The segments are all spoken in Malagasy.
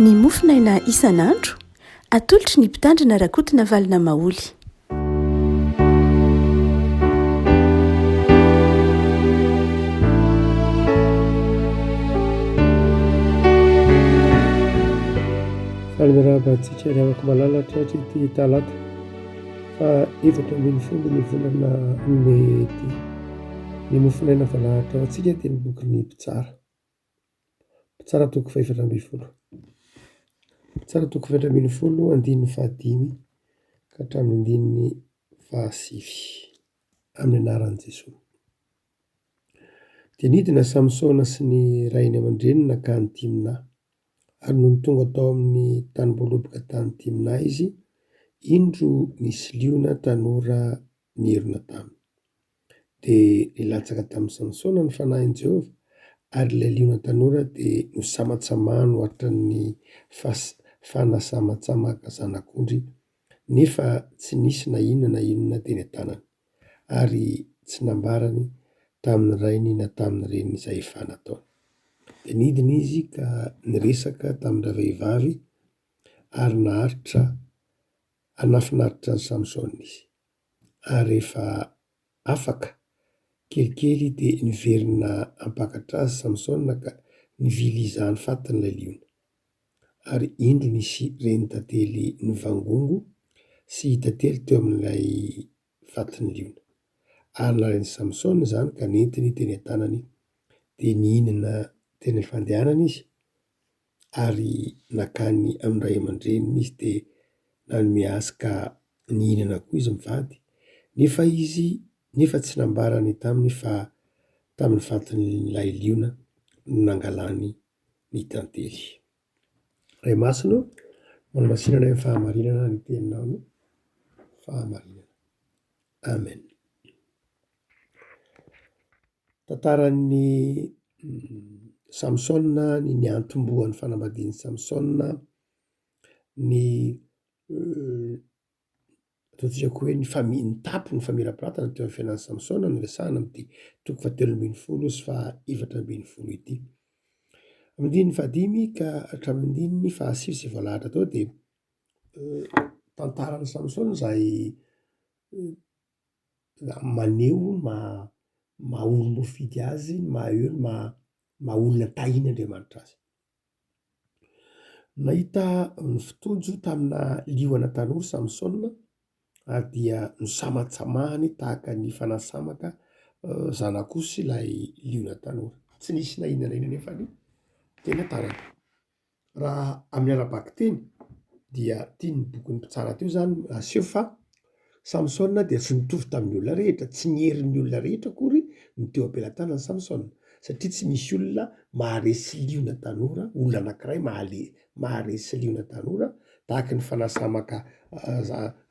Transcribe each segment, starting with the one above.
Ny mofonaina isan'andro, atolotry ny Mpitandrina Rakotonavalona Maholy. Faly miarahaba antsika ry havako malala tratry ity talata faha 14 ny volana mey ity. Ny mofonaina voalahatra ho antsika dia ny bokin'ny Mpitsara. Mpitsara toko fahefatra ambin'ny folo. Mpitsara toko fahefatra ambin'ny folo andininy fahadimy ka hatramin'ny andininy fahasivy. Amin'ny anaran'i Jesoa. Dia nidina Samsona sy ny rainy aman-dreniny nankany Timna. Ary nony tonga tao amin'ny tanimboaloboka tany Timna izy, indro nisy liona tanora nierona taminy. Dia nilatsaka tamin'i Samsona ny fanahin'i Jehovah, ary ilay liona tanora dia nosamatsamahany hoatran'ny fanasamatsamaka zanak'ondry, nefa tsy nisy na inona na inona teny an-tanany, ary tsy nambarany tamin'ny rainy na tamin'ny reniny izay efa nataony. Dia nidina izy ka niresaka tamin-dravehivavy, ary naharitra ary nahafinaritra an'i Samsona izy. Ary rehefa afaka kelikely dia niverina hampakatra azy Samsona ka nivily izany fatin'ilay liona. Ary indro nisy renin-tantely nivangongo sy tantely teo amin'ilay fatin'ny liona. Ary nalain'i Samsona izany ka nentiny teny an-tanany, dia nihinana teny am-pandehanana izy, ary nankany amin'ny ray aman-dreniny izy dia nanome azy ka nihinana koa izy mivady, nefa izy nefa tsy nambarany taminy fa tamin'ny fatin'ilay liona no nangalany ny tantely. Ray Masina ô, manamasina anay amin'ny fahamarinana ny teninao no fahamarinana. Amen. Tantaran'i Samsona, ny niantombohan'ny fanambadian'i Samsona, ny ataontsika koa hoe ny fami- ny tapon'ny famirapiratana teo amin'ny fiainan'i Samsona no resahana amin'ity toko fahatelo ambin'ny folo sy faha efatra ambin'ny folo ity. Amin'ny andininy fahadimy ka hatramin'ny andininy fahasivy izay voalahatra tao dia tantaran'i Samsona izay maneho ny maha maha olom-boafidy azy, ny maha eo, ny maha maha olona tahian'Andriamanitra azy. Nahita ny fitojo tamina liona tanora Samsona ary dia nosamatsamahany tahaka ny fanasamaka zanak'osy ilay liona tanora. Tsy nisy na inona na inona anefa ny teny an-tanany. Raha amin'ny ara-bakiteny dia tian'ny bokin'ny Mpitsara teo izany aseho fa Samsona dia tsy nitovy tamin'ny olona rehetra, tsy ny herin'ny olona rehetra akory no teo am-pelatanan'i Samsona, satria tsy misy olona maharesy liona tanora, olona anankiray mahale- maharesy liona tanora tahaka ny fanasamaka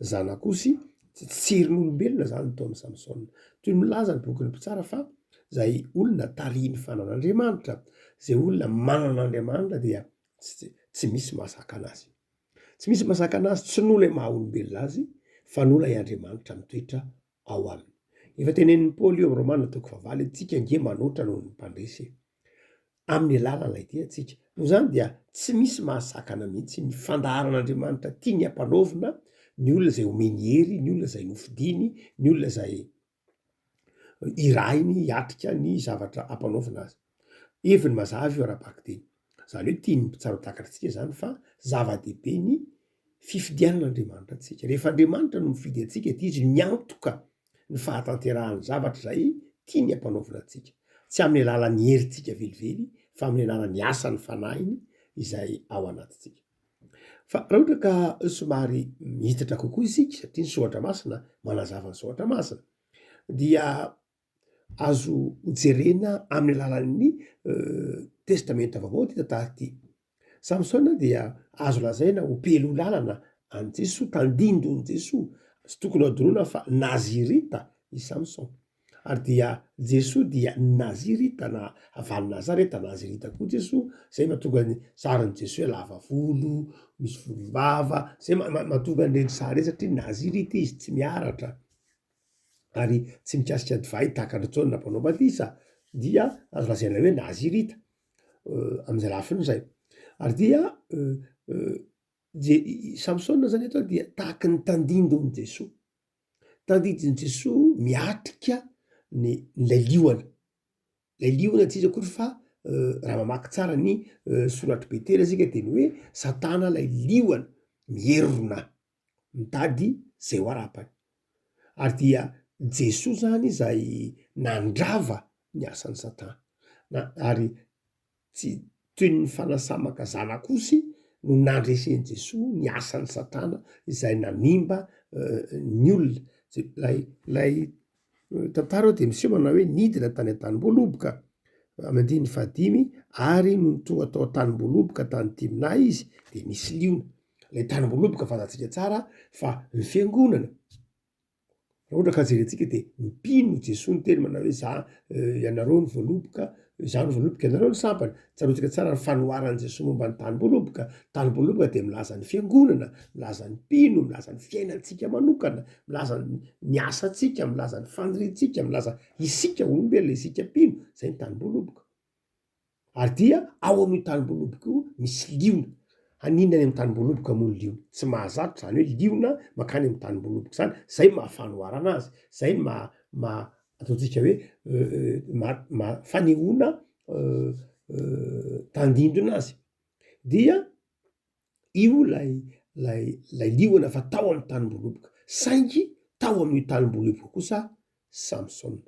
zanak'osy, tsy herin'olombelona izany ny tao amin'i Samsona. Toy ny milaza ny bokin'ny Mpitsara fa izay olona tarihin'ny fanan'Andriamanitra, izay olona manana an'Andriamanitra dia tsy misy mahasakana azy. Tsy misy mahasakana azy, tsy noho ilay maha olombelona azy fa noho ilay Andriamanitra mitoetra ao aminy. Efa tenenin'i Paoly io amin'ny Romana toko fahavalo, Antsika ange manoatra noho ny mpandresy e. Amin'ny alalan'ilay dia antsika. Noho izany dia tsy misy mahasakana mihitsy ny fandaharan'Andriamanitra tiany hampanaovina ny olona izay omeny hery, ny olona izay nofidiny, ny olona izay irahiny hiatrika ny zavatra ampanaovina azy. Heviny mazava io ara-bakiteny. Izany hoe tian'ny mpitsara ho takatritsika izany fa zava-dehibe ny fifidianan'Andriamanitra antsika. Rehefa Andriamanitra no mifidy antsika dia Izy miantoka ny fahatanterahan'ny zavatra izay tiany hampanaovina antsika. Tsy amin'ny alalan'ny herintsika velively fa amin'ny alalan'ny asan'ny Fanahiny izay ao anatintsika. Fa raha ohatra ka somary mihitatra kokoa isika satria ny soratra masina manazava ny soratra masina dia azo hojerena amin'ny alalan'ny testamenta vaovao ity tantara ity. Samsona dia azo lazaina ho mpialoha lalana an'i Jesoa, tandindon'i Jesoa, tsy tokony ho adinoina fa nazirita i Samson. Ary dia Jesoa dia Nazirita na avy any Nazareta, Nazirita koa Jesoa, zay mahatonga ny sarin'i Jesoa hoe lava volo, misy volombava, zay mahatonga an'ireny sary ireny satria Nazirita izy, tsy miaratra ary tsy mikasika divay tahaka an-dry Jaona mpanao batisa, dia azo lazaina hoe Nazirita amin'izay lafiny izay. Ary dia Je- i Samsona zany eto dia tahaky ny tandindon'i Jesoa. Tandindon'i Jesoa miatrika ny lay liona. Lay liona tsy iza akory fa raha mamaky tsara ny soratr'i Petera isika de ny hoe satana lay liona mierona mitady zay ho arapany. Ary dia Jesoa zany izay nandrava ny asan'i satana na ary Tsy toy ny fanasamaka zanak'osy no nandresen'i Jesoa ny asan'i Satana izay nanimba ny olona. Ilay ilay tantara ao dia miseho manao hoe nidina tany an-tanim-boaloboka, amin'ny andininy fahadimy, ary nony tonga tao an-tanim-boaloboka tany Timna izy dia nisy liona. Ilay tanim-boaloboka fantatsika tsara fa ny fiangonana. Raha ohatra ka jerentsika de ny mpino Jesoa niteny manao hoe za ianareo no voaloboka, izaho no voaloboka ianareo no sampana, tsaroantsika tsara ny fanoharan'i Jesoa momba ny tanim-boaloboka, tanim-boaloboka dia milaza ny fiangonana, milaza ny mpino, milaza ny fiainantsika manokana, milaza ny asantsika, milaza ny faniriantsika, milaza isika olombelona, isika mpino, zay ny tanim-boaloboka. Ary dia ao amin'io tanim-boaloboka io misy liona. Haninona any amin'ny tanim-boaloboka moa ny liona? Tsy mahazatra izany hoe liona mankany amin'ny tanim-boaloboka izany. Izay no maha fanoharana azy, izay no maha maha ataontsika hoe maha maha fanehoana tandindona azy. Dia io ilay ilay ilay liona fa tao amin'ny tanim-boaloboka. Saingy tao amin'io tanim-boaloboka kosa Samsona.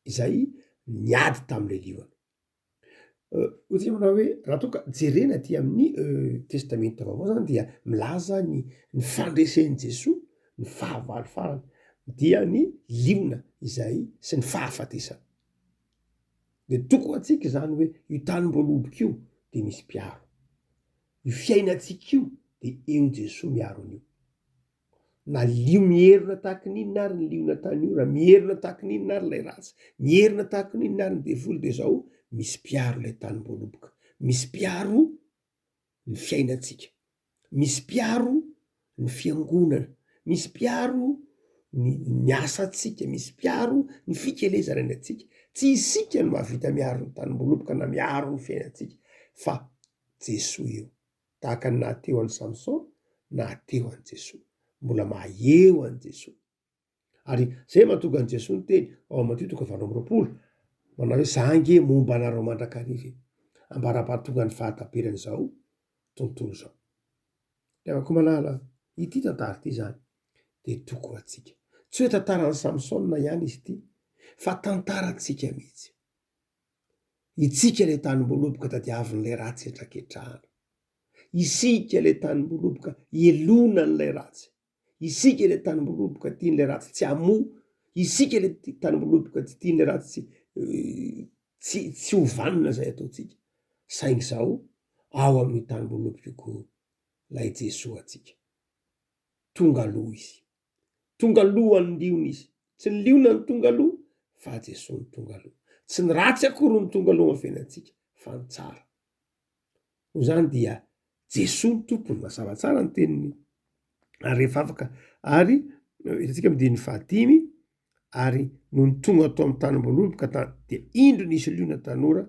izay niady tamin'ilay liona. Hoy tsika manao hoe raha toa ka jerena aty amin'ny testamenta vaovao zany dia milaza ny ny fandresen'i Jesoa ny fahavalo farany dia ny liona izay sy ny fahafatesana. De toko ho antsika izany hoe io tanim-boaloboka io de misy mpiaro, io fiainantsika io de eo Jesoa miaro an'io. Na lio mierona tahaky ny inona ary ny liona tany ora, mierona tahaky ny inona ary ilay ratsy, mierona tahaky ny inona ary ny devoly de zao misy mpiaro ilay tanim-boaloboka, misy mpiaro ny fiainantsika, misy mpiaro ny fiangonana, misy mpiaro ny ny asantsika, misy mpiaro ny fikelezana ny antsika, tsy isika no mahavita miaro ny tanim-boaloboka na miaro ny fiainantsika fa Jesoa eo. Tahaka ny naha-teo an'i Samson, naha-teo an'i Jesoa. Mbola maha-eo an'i Jesoa. Ary zay mahatonga an'i Jesoa niteny ao amin'ny Matio toko 28, manao hoe, Za ange momba anareo mandrakariva e, ambara-pahatonga ny fahataperan'izao tontolo izao. Ry havako malala, ity tantara ity izany dia toko ho antsika. Tsy hoe tantaran'i Samsona ihany izy ity, fa tantarantsika mihitsy. Itsika ilay tanim-boaloboka tadiavin'ilay ratsy hetraketrahana. Isika ilay tanim-boaloboka ielonan'ilay ratsy. Isika ilay tanim-boaloboka tian'ilay ratsy tsy hamoa. Isika ilay tanim-boaloboka tsy tian'ilay ratsy tsy tsy ho vanona izay ataontsika. Saingy izao, ao amin'io tanim-boaloboka io koa ilay Jesoa antsika. Tonga aloha Izy. Tonga alohan'ny liona izy. Tsy ny liona no tonga aloha fa Jesoa no tonga aloha. Tsy ny ratsy akory no tonga aloha amin'ny fiainantsika fa ny tsara. Noho izany dia Jesoa no tompony, mazava tsara ny teniny. Ary rehefa afaka ary hitantsika amin'ny andininy fahadimy ary nony tonga tao amin'ny tanim-boaloboka ta dia indro nisy liona tanora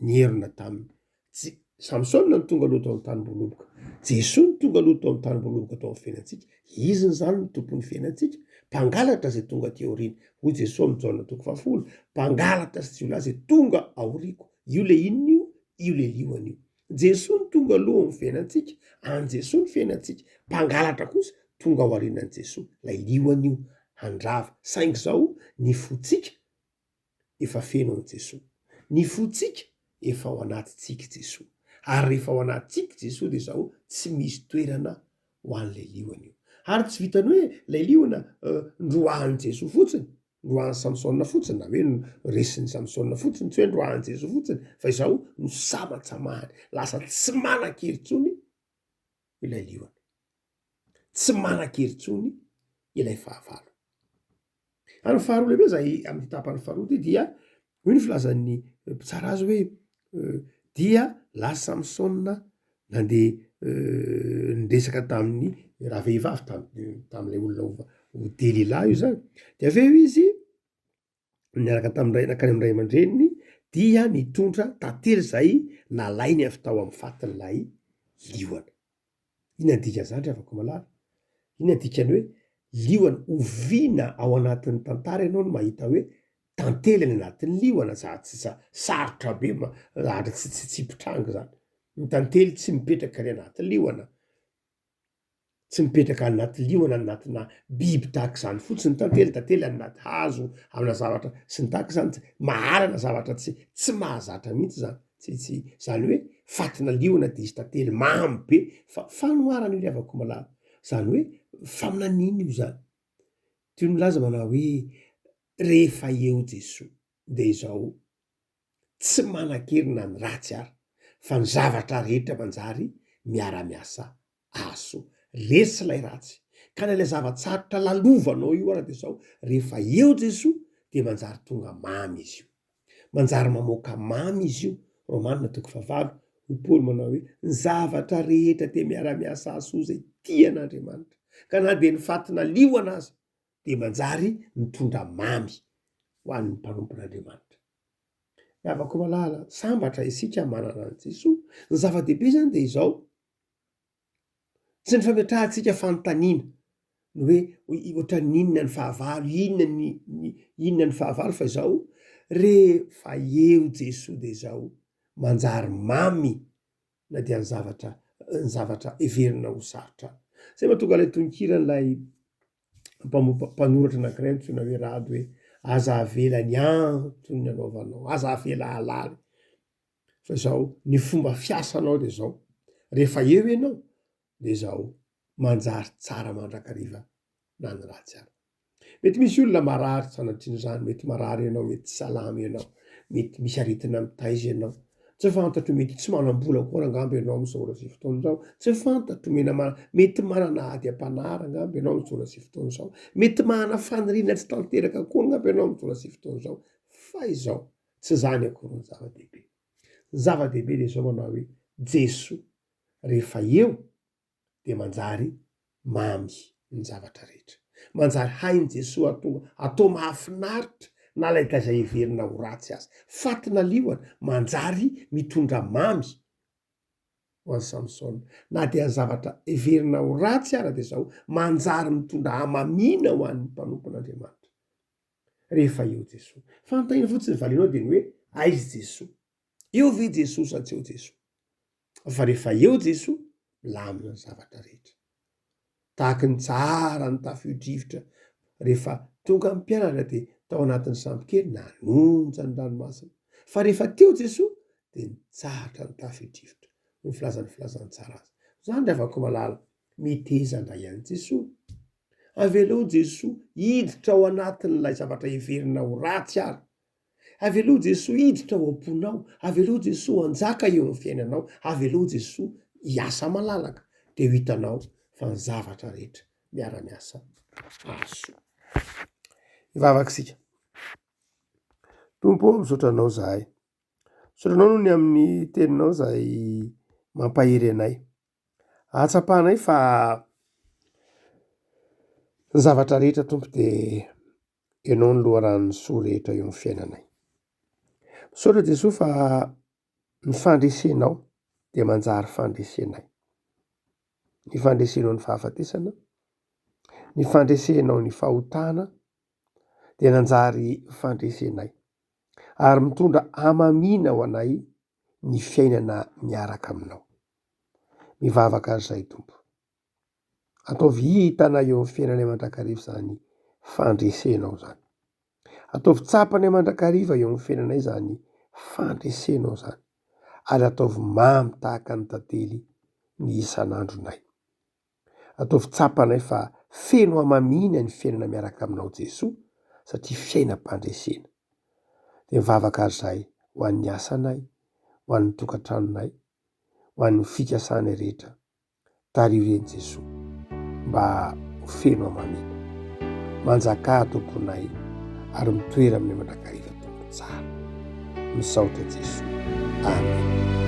nierona taminy. Tsy Samsona no tonga aloha tao amin'ny tanim-boaloboka. Jesoa no tonga aloha tao amin'ny tanim-boaloboka tao amin'ny fiainantsika. Izy izany no tompon'ny fiainantsika. Mpangalatra izay tonga aty aoriana. Hoy Jesoa amin'ny Jaona toko fahafolo, mpangalatra sy jiolahy izay tonga aoriako. Io le inona io? Io le liona io. Jesoa no tonga aloha amin'ny fiainantsika. An'i Jesoa ny fiainantsika. Mpangalatra kosa tonga ao aorianan'i Jesoa. Ilay liona io handrava. Saingy izao ny fontsika efa feno an'i Jesoa. Ny fontsika efa ao anatintsika Jesoa. Ary rehefa ao anatintsika Jesoa dia izao tsy misy toerana ho an'ilay liona io. Ary tsy vitan'ny hoe ilay liona ndroahan'i Jesoa fotsiny, ndroahan'i Samsona fotsiny, na hoe resin'i Samsona fotsiny, tsy hoe ndroahan'i Jesoa fotsiny, fa izao nosamatsamahany. Lasa tsy manan-kery intsony ilay liona. Tsy manan-kery intsony ilay fahavalo. Ary ny faharoa lehibe zay amin'ity tapany faharoa ity dia hoy ny filazan'ny mpitsara azy hoe dia lasa Samsona nandeha niresaka tamin'ny ravehivavy tam- tam'lay olona ho Delila io zany, de avy eo izy niaraka tamin'ny ray nankany amin'ny ray aman-dreniny dia nitondra tantely zay. nalainy avy tao amin'ny fatin'ilay liona. Inona ny dikan'izany ry havako malala? Inona ny dikan'ny hoe liona? Oviana ao anatin'ny tantara ianao no mahita hoe tantely any anatin'ny liona? Za tsy za sarotra be ma- zavatra tsy tsy tsy mpitranga izany. Ny tantely tsy mipetraka any anaty liona. Tsy mipetraka anaty liona anatina biby tahaka izany fotsiny tantely, tantely any anaty hazo, amina zavatra sy ny tahaka izany, mahalana zavatra tsy tsy mahazatra mihitsy zany, tsy tsy zany hoe fatina liona de izy tantely mamy be fa fanoharana io ry havako malala, zany hoe faminaniana io zany, toy ny milaza manao hoe rehefa eo Jesoa de izao tsy manan-kery na ny ratsy ary fa ny zavatra rehetra manjary miara-miasa ahasoa. Resy ilay ratsy. Ka na ilay zava-tsarotra lalovanao io ara dia izao, rehefa eo Jesoa dia manjary tonga mamy izy io. Manjary mamoaka mamy izy io. Romana toko fahavalo, hoy Paoly manao hoe, ny zavatra rehetra dia miara-miasa hahasoa izay tia an'Andriamanitra. Ka na dia ny fatina liona aza dia manjary mitondra mamy ho an'ny mpanompon'Andriamanitra. Ry havako malala, sambatra isika manana an'i Jesoa. Ny zava-dehibe izany dia izao, tsy ny fametrahantsika fanontaniana ny hoe ohatran'ny inona ny fahavalo, inona ny ny inona ny fahavalo fa izao, rehefa eo Jesoa dia izao, manjary mamy na dia ny zavatra ny zavatra heverina ho sarotra. Zay mahatonga ilay tononkiran'ilay mpamopa- mpanoratra anankiray antsoina hoe Rado hoe aza avela ny antony anaovanao, aza avela hahalala fa izao ny fomba fiasanao de zao, rehefa eo ianao de zao manjary tsara mandrakariva na ny ratsy ara. Mety misy olona marary sanatrian'izany, mety marary ianao, mety tsy salama ianao, mety misy aretina mitaiza ianao, tsy fantatro, mety tsy manam-bola akory angamba ianao amin'izao ora sy fotoana izao, tsy fantatro, mena ma- mety manana ady am-panara angamba ianao amin'izao ora sy fotoana izao, mety manana faniriana tsy tanteraka koa angamba ianao amin'izao ora sy fotoana izao, fa izao, tsy izany akory ny zava-dehibe. Ny zava-dehibe dia izao manao hoe, Jesoa rehefa eo dia manjary mamy ny zavatra rehetra. Manjary hain'i Jesoa atao atao mahafinaritra na ilay izay heverina ho ratsy aza. Fatina liona, manjary mitondra mamy ho an'i Samsona. Na dia ny zavatra heverina ho ratsy ara dia izao, manjary mitondra hamamiana ho an'ny mpanompon'Andriamanitra. Rehefa eo Jesoa. Fanontaniana fotsiny valianao dia ny hoe, aiza Jesoa? Eo ve Jesoa sa tsy eo Jesoa? Fa rehefa eo Jesoa, milamina ny zavatra rehetra. Tahaky ny tsara ny tafio-drivotra rehefa tonga ny mpianatra dia tao anatin'ny sambokely nanonja ny ranomasina. Fa rehefa teo Jesoa dia nitsahatra ny tafio-drivotra, hoy ny filazan'ny filazantsara azy. Izany ry havako malala, meteza handray an'i Jesoa. Avelao Jesoa hiditra ao anatin'ilay zavatra heverina ho ratsy ary. Avelao Jesoa hiditra ao am-ponao, avelao Jesoa hanjaka eo amin'ny fiainanao, avelao Jesoa hiasa malalaka dia ho hitanao fa ny zavatra rehetra miara-miasa hahasoa. Hivavaka isika. Tompo ô, misaotra Anao zahay. Misaotra Anao noho ny amin'ny teninao izay mampahery anay. Ahatsapanay fa ny zavatra rehetra Tompo dia Ianao no loharanon'ny soa rehetra eo amin'ny fiainanay. Misaotra Jesoa fa ny fandresenao dia manjary fandresenay. Ny fandresenao ny fahafatesana, ny fandresenao ny fahotana dia nanjary fandresenay ary mitondra hamamiana ho anay ny fiainana miaraka aminao. Mivavaka ary izahay Tompo. Ataovy hitanay eo amin'ny fiainanay mandrakariva izany fandresenao izany. Ataovy tsapanay mandrakariva eo amin'ny fiainanay izany fandresenao izany. Ary ataovy mamy tahaka ny tantely ny isan'andronay. Ataovy tsapanay fa feno hamamiana ny fiainana miaraka aminao Jesoa satria fiainam-pandresena. Dia mivavaka ary izahay ho an'ny asanay, ho an'ny tokantranonay, ho an'ny fikasanay rehetra. Tariho ireny Jesoa mba ho feno hamamiana. Manjakà Tomponay ary mitoera aminay mandrakariva Tompo tsara. Misaotra Jesoa. Amen.